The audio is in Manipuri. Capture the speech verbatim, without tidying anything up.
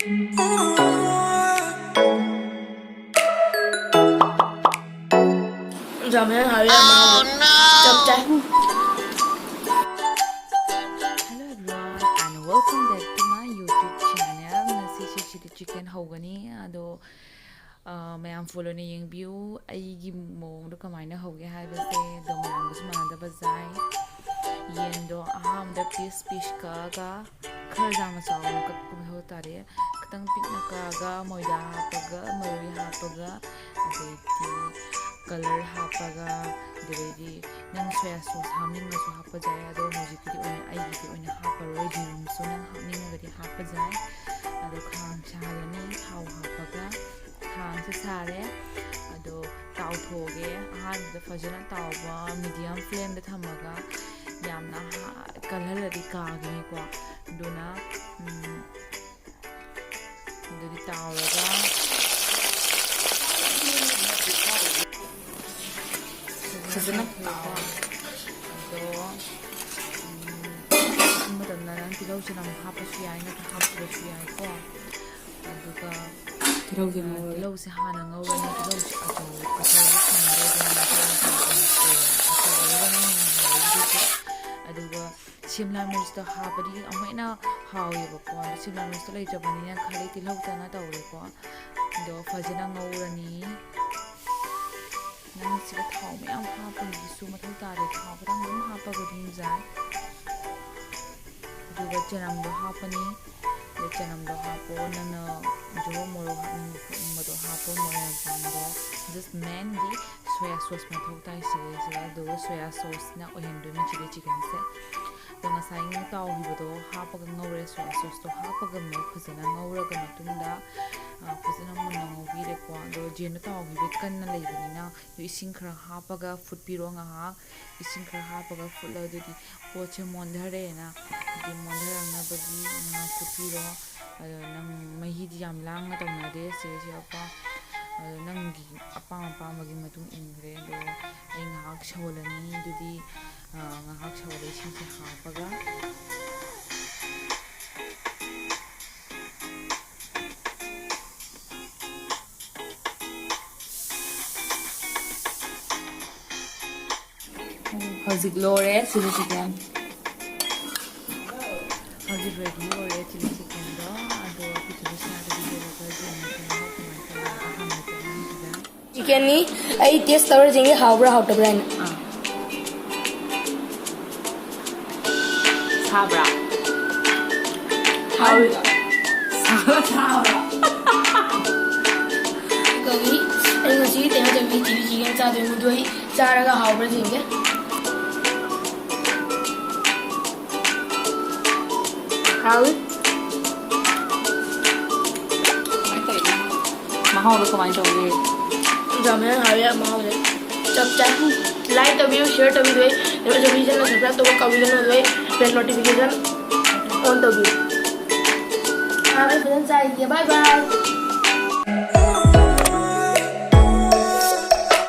ꯌꯥꯝ ꯍꯦꯟꯅ ꯍꯥꯏꯕ ꯌꯥꯝ ꯃꯥꯜꯂꯦ꯫ ꯆꯞ ꯆꯥꯏ꯫ Hello everyone and welcome back to my YouTube channel. ꯉꯁꯤꯁꯦ ꯁꯤꯗ chicken ꯍꯧꯒꯅꯤ꯫ ꯑꯗꯣ, ꯑ, ꯃꯌꯥꯝ full ꯑꯣꯏꯅ ꯌꯦꯡꯕꯤꯌꯨ꯫ ꯑꯩꯒꯤ ꯃꯑꯣꯡꯗꯣ ꯀꯃꯥꯏꯅ ꯍꯧꯒꯦ ꯍꯥꯏꯕꯁꯦ ꯑꯗꯣ ꯃꯌꯥꯝꯒꯁꯨ ꯃꯥꯟꯅꯗꯕ ꯌꯥꯏ꯫ ꯌꯦꯟꯗꯣ ꯑꯍꯥꯟꯕꯗ piece piece ꯀꯛꯑꯒ ꯈꯔ ꯌꯥꯝꯅ ꯆꯥꯎꯅ ꯀꯛꯄ ꯃꯊꯧ ꯇꯥꯔꯦ꯫ ꯈꯤꯇꯪ ꯄꯤꯛꯅ ꯀꯛꯑꯒ ꯃꯣꯏꯗꯥ ꯍꯥꯞꯄꯒ, ꯃꯔꯣꯏ ꯍꯥꯞꯄꯒ, ꯑꯗꯩꯗꯤ color ꯍꯥꯞꯄꯒ, ꯑꯗꯨꯗꯩꯗꯤ ꯅꯪ soya sauce ꯍꯥꯞꯅꯤꯡꯉꯁꯨ ꯍꯥꯞꯄ ꯌꯥꯏ꯫ ꯑꯗꯣ ꯍꯧꯖꯤꯛꯀꯤꯗꯤ ꯑꯣꯏꯅ, ꯑꯩꯒꯤꯗꯤ ꯑꯣꯏꯅ ꯍꯥꯞꯄꯔꯣꯏ꯫ ꯌꯦꯔꯨꯝꯁꯨ ꯅꯪ ꯍꯥꯞꯅꯤꯡꯉꯒꯗꯤ ꯍꯥꯞꯄ ꯌꯥꯏ꯫ ꯑꯗꯣ ꯈꯥꯡ ꯁꯥꯍꯜꯂꯅꯤ꯫ ꯊꯥꯎ ꯍꯥꯞꯄꯒ ꯈꯥꯡꯁꯦ ꯁꯥꯔꯦ꯫ ꯑꯗꯣ ꯇꯥꯎꯊꯣꯛꯑꯒꯦ꯫ ꯑꯍꯥꯟꯕꯗ ꯐꯖꯅ ꯇꯥꯎꯕ, medium flameꯗ ꯊꯝꯃꯒ꯫ ꯌꯥꯝꯅ ꯍꯥ-, ꯀꯜꯍꯜꯂꯗꯤ ꯀꯥꯒꯤꯅꯤꯀꯣ꯫ ꯑꯗꯨꯅ, ꯎꯝ, ꯑꯗꯨꯗꯤ ꯇꯥꯎꯔꯒ ꯐꯖꯅ ꯇꯥꯎꯔꯦ꯫ ꯑꯗꯣ, ꯎꯝ, ꯃꯇꯝꯗ ꯅꯪ ꯇꯤꯜꯍꯧ ꯆꯅꯝ ꯍꯥꯞꯄꯁꯨ ꯌꯥꯏ, ꯅꯠꯇ꯭ꯔꯒ ꯍꯥꯞꯇ꯭ꯔꯁꯨ ꯌꯥꯏꯀꯣ꯫ ꯑꯗꯨꯒ, ꯇꯤꯜꯍꯧꯁꯦ ꯑ, ꯉꯧꯔꯒꯦ꯫ ꯇꯤꯜꯍꯧꯁꯦ ꯍꯥꯟꯅ ꯉꯧꯔꯅꯤ꯫ ꯇꯤꯜꯍꯧꯁꯦ ꯑꯆꯧ-, ꯑꯆꯧꯕ ꯊꯝꯗꯣꯏꯅꯦ꯫ ꯑꯆꯧꯕꯗꯨꯅ ꯍꯦꯟꯅ ꯍꯥꯎꯋꯦ꯫ ꯑꯗꯨꯒ ꯁꯤꯝꯂꯥ ꯃꯤꯔꯆꯇꯣ ꯍꯥꯞꯄꯗꯤ ꯑꯃꯨꯛ ꯍꯦꯟꯅ ꯍꯥꯎꯋꯦꯕꯀꯣ꯫ ꯑꯗꯣ ꯁꯤꯝꯂꯥ ꯃꯤꯔꯆꯇꯣ ꯂꯩꯇ꯭ꯔꯕꯅꯤꯅ ꯈꯔꯗꯤ ꯇꯤꯜꯍꯧ ꯆꯅꯝ ꯇꯧꯔꯦꯀꯣ꯫ ꯑꯗꯣ ꯐꯖꯅ ꯉꯧꯔꯅꯤ꯫ ꯅꯪ ꯁꯤꯗ ꯊꯥꯎ ꯃꯌꯥꯝ ꯍꯥꯞꯄꯒꯤꯁꯨ ꯃꯊꯧ ꯇꯥꯗꯦ, ꯊꯥꯎ ꯈꯤꯇꯪ ꯑꯗꯨꯝ ꯍꯥꯞꯄꯒ ꯑꯗꯨꯝ ꯌꯥꯏ꯫ ꯑꯗꯨꯒ ꯆꯅꯝꯗꯣ ꯍꯥꯞꯄꯅꯤ꯫ ꯑꯗ ꯆꯅꯝꯗꯣ ꯍꯥꯞꯄꯣ, ꯅꯪꯅ ꯖꯣꯔꯣ ꯃꯣꯔꯣꯛ ꯍꯥꯞꯅꯤꯡꯕ ꯈꯣꯠꯅꯤꯡꯕꯗꯣ ꯍꯥꯞꯄꯣ, ꯃꯣꯔꯣꯛ ꯌꯥꯝ ꯄꯥꯝꯕꯗꯣ꯫ Just mainꯗꯤ soya sauce ꯃꯊꯧ ꯇꯥꯏ ꯁꯤꯗꯩꯁꯤꯗ, ꯑꯗꯨꯒ soya sauceꯅ ꯑꯣꯏꯍꯟꯗꯣꯏꯅꯤ chilli chickenꯁꯦ꯫ ꯑꯗꯣ ꯉꯁꯥꯏ ꯉꯥ ꯇꯥꯎꯈꯤꯕꯗꯣ ꯍꯥꯞꯄꯒ ꯉꯧꯔꯦ, soya sauceꯇꯣ ꯍꯥꯞꯄꯒ ꯑꯃꯨꯛ ꯐꯖꯅ ꯉꯧꯔꯒ ꯃꯇꯨꯡꯗ, ꯑ, ꯐꯖꯅ ꯃꯨꯟꯅ ꯉꯧꯕꯤꯔꯦꯀꯣ꯫ ꯑꯗꯣ ꯌꯦꯟꯗꯣ ꯇꯥꯎꯈꯤꯕ ꯀꯟꯅ ꯂꯩꯕꯅꯤꯅ, ꯑꯗꯣ ꯏꯁꯤꯡ ꯈꯔ ꯍꯥꯞꯄꯒ ꯐꯨꯠꯄꯤꯔꯣ ꯉꯥꯏꯍꯥꯛ꯫ ꯏꯁꯤꯡ ꯈꯔ ꯍꯥꯞꯄꯒ ꯐꯨꯠꯂꯣ꯫ ꯑꯗꯨꯗꯤ ꯄꯣꯠꯁꯦ ꯃꯣꯟꯊꯔꯦꯅ, ꯑꯗꯨꯗꯤ ꯃꯣꯟꯊꯔꯛꯅꯕꯒꯤ ꯉꯥꯏꯍꯥꯛ ꯐꯨꯠꯄꯤꯔꯣ꯫ ꯑꯗꯣ ꯅꯪ ꯃꯍꯤꯗꯤ ꯌꯥꯝ ꯂꯥꯡꯅ ꯇꯧꯅꯗꯦ ꯁꯤꯗꯩꯁꯤꯗꯀꯣ꯫ ꯑꯗꯣ ꯅꯪꯒꯤ ꯑꯄꯥꯝ ꯑꯄꯥꯝꯕꯒꯤ ꯃꯇꯨꯡ ꯏꯟꯈ꯭ꯔꯦ꯫ ꯑꯗꯣ ꯑꯩ ꯉꯥꯏꯍꯥꯛ ꯁꯧꯍꯜꯂꯅꯤ꯫ ꯑꯗꯨꯗꯤ, ꯑ, ꯉꯥꯏꯍꯥꯛ ꯁꯧꯍꯜꯂꯦ ꯏꯁꯤꯡꯁꯦ ꯍꯥꯞꯄꯒ꯫ ꯍꯧꯖꯤꯛ ꯂꯣꯏꯔꯦ ꯆꯤꯂꯤ ꯆꯤꯛꯀꯟ꯫ ꯍꯧꯖꯤꯛ ꯔꯦꯗꯤ ꯑꯣꯏꯔꯦ ꯆꯤꯂꯤ ꯆꯤꯛꯀꯟꯗꯣ꯫ ꯑꯗꯣ ꯑꯩꯈꯣꯏ ꯆꯤꯂꯤ ꯆꯤꯛꯀꯟꯗꯣ ꯌꯦꯡꯉꯒ ꯀꯃꯥꯏꯅ ꯇꯧꯔꯒ ꯍꯪꯉꯒꯦ ꯑꯉꯥꯡꯁꯤꯗ꯫ ꯆꯤꯛꯀꯟꯅꯤ꯫ ꯑꯩ ꯇꯦꯁ ꯇꯧꯔ ꯌꯦꯡꯒꯦ ꯍꯥꯎꯕ꯭ꯔꯥ ꯍꯥꯎꯇꯕ꯭ꯔꯥ ꯍꯥꯏꯅ꯫ ꯑꯥ꯫ ꯁꯥꯕ꯭ꯔꯥ? ꯍꯥꯎꯏ꯫ ꯁꯥꯕ꯭ꯔꯥ? ꯀꯧꯏ꯫ ꯑꯩ ꯉꯁꯤ ꯀꯩꯅꯣ ꯇꯧꯕꯤ ꯆꯤꯂꯤ ꯆꯤꯛꯀꯟ ꯆꯥꯗꯣꯏꯅꯤ꯫ ꯑꯗꯨ ꯑꯩ ꯆꯥꯔꯒ ꯍꯥꯎꯕ꯭ꯔꯥ ꯌꯦꯡꯒꯦ꯫ ꯍꯥꯎꯏ꯫ ꯀꯃꯥꯏꯅ ꯇꯧꯔꯤꯅꯣ? ꯃꯍꯥꯎꯗꯣ ꯀꯃꯥꯏꯅ ꯇꯧꯒꯦ? ꯌꯥꯝ ꯍꯦꯟꯅ ꯍꯥꯎꯋꯦ ꯃꯍꯥꯎꯁꯦ꯫ ꯆꯞ ꯆꯥꯏ꯫ ꯂꯥꯏꯛ ꯇꯧꯕꯤꯌꯨ, ꯁꯤꯌꯔ ꯇꯧꯕꯤꯌꯨ, ꯅꯣꯏ ꯆꯥꯟꯅꯦꯜ ꯁꯕꯁꯀ꯭ꯔꯥꯏꯕ ꯇꯧꯕ ꯀꯥꯎꯕꯤꯒꯅꯨ, ꯑꯗꯨꯒ ꯕꯦꯜ ꯅꯣꯇꯤꯐꯤꯀꯦꯁꯟ ꯑꯣꯟ ꯇꯧꯕꯤꯌꯨ꯫ ꯐꯖꯅ ꯆꯥꯏꯒꯦ꯫ ꯕꯥꯏ ꯕꯥꯏ꯫